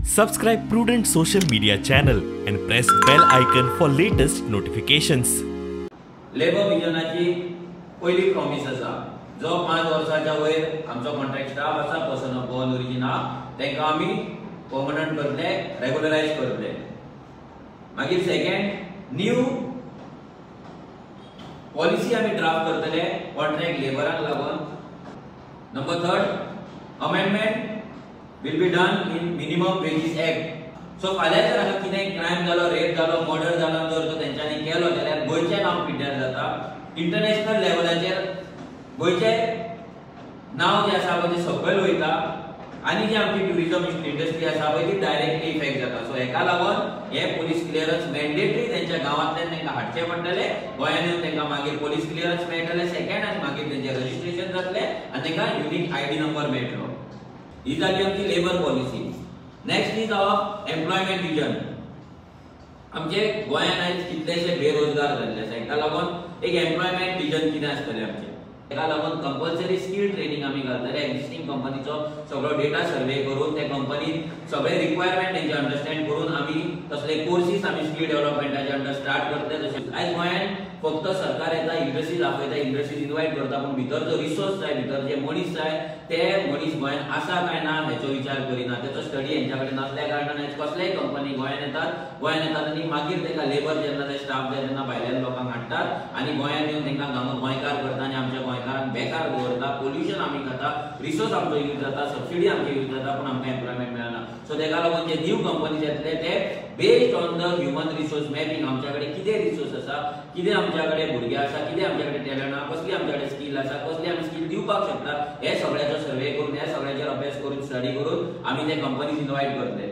Subscribe Prudent Social Media channel and press bell icon for latest notifications. Labour विजनाची पयली promise आसा, जो 5 वर्साच्या वयर आमचो कॉन्ट्रॅक्ट स्टाफ आसा, पर्सन ऑफ गोवन ओरिजीन आहा, तांकां आमी पर्मनंट करतले, रेगुलरायज करतले. मागीर सेकंड, न्यू पॉलिसी आमी ड्राफ्ट करतले कॉन्ट्रॅक्ट लेबरांक लागून. Number third, amendment will be done in minimum wages act. So फाल्यां जर हांगा कितें क्रायम जालो, रेप जालो, मर्डर जालो, जर तो तेंच्यांनी केलो जाल्यार गोंयचें नांव पिड्ड्यार जाता. इंटरनॅशनल लेवलाचेर गोंयचें नांव जें आसा पळय तें सकयल वयता आनी जी आमची ट्युरिजम इंडस्ट्री आसा पळय ती डायरेक्टली इफेक्ट जाता. सो हेका लागून हे पोलीस क्लियरन्स मॅन्डेटरी तेंच्या गांवांतल्यान तांकां हाडचें पडटलें, गोंयांत येवन तांकां मागीर पोलीस क्लियरन्स मेळटलें सेकंड, आनी मागीर तेंचें रजिस्ट्रेशन जातलें आनी तांकां युनीक आयडी नंबर मेळटलो. ही जाली आमची labour policy. Next is our employment vision. आमचे गोंयांत आयज कितलेशे बेरोजगार जाल्ले आसा, हेका लागून एक एम्प्लॉयमेंट विजन कितें आसतलें आमचें, ताका लागून कंपल्सरी स्कील ट्रेनिंग आमी घालतले. एग्जिस्टींग कंपनीचो सगळो डेटा सर्वे करून त्या कंपनीन सगळे रिक्वायरमेंट तेंचे अंडरस्टँड करून आमी तसले कोर्सीस आमी स्कील डेव्हलपमेंटाचे अंडर स्टार्ट करतले. तशेंच आयज गोंयांत फक्त सरकार येता, इंडस्ट्रीज आपयता, इंडस्ट्रीज इनवायट करता, पूण भितर जो रिसोर्स जाय, भितर जे मनीस जाय ते मनीस गोंयांत आसा काय ना हेचो विचार करिना. तेचो स्टडी हेंच्या कडेन नासल्या कारणान आयज कसलेय कंपनी गोंयांत येतात, गोंयांत येतात आनी मागीर तांकां लेबर जेन्ना जाय, स्टाफ जाय तेन्ना भायल्यान लोकांक हाडटात आनी गोंयांत येवन तांकां हांगा गोंयकार करता आनी आमच्या गोंयकारांक बेकार दवरता. पोल्युशन आमी खाता, रिसोर्स आमचो यूज जाता, सबसिडी आमची यूज जाता, पूण आमकां एम्प्लॉयमेंट मेळना. सो ताका लागून जे न्यू कंपनीज येतले ते based on the human resource mapping, आमच्या कडेन कितें रिसोर्स आसा, कितें आमच्या कडेन भुरगे आसा, कितें आमच्या कडेन टॅलंट आसा, कसली आमच्या कडेन स्कील आसा, कसली आमी स्कील दिवपाक शकता, हे सगळ्याचो सर्वे करून, हे सगळ्याचेर अभ्यास करून, स्टडी करून आमी ते कंपनीज इनवायट करतले.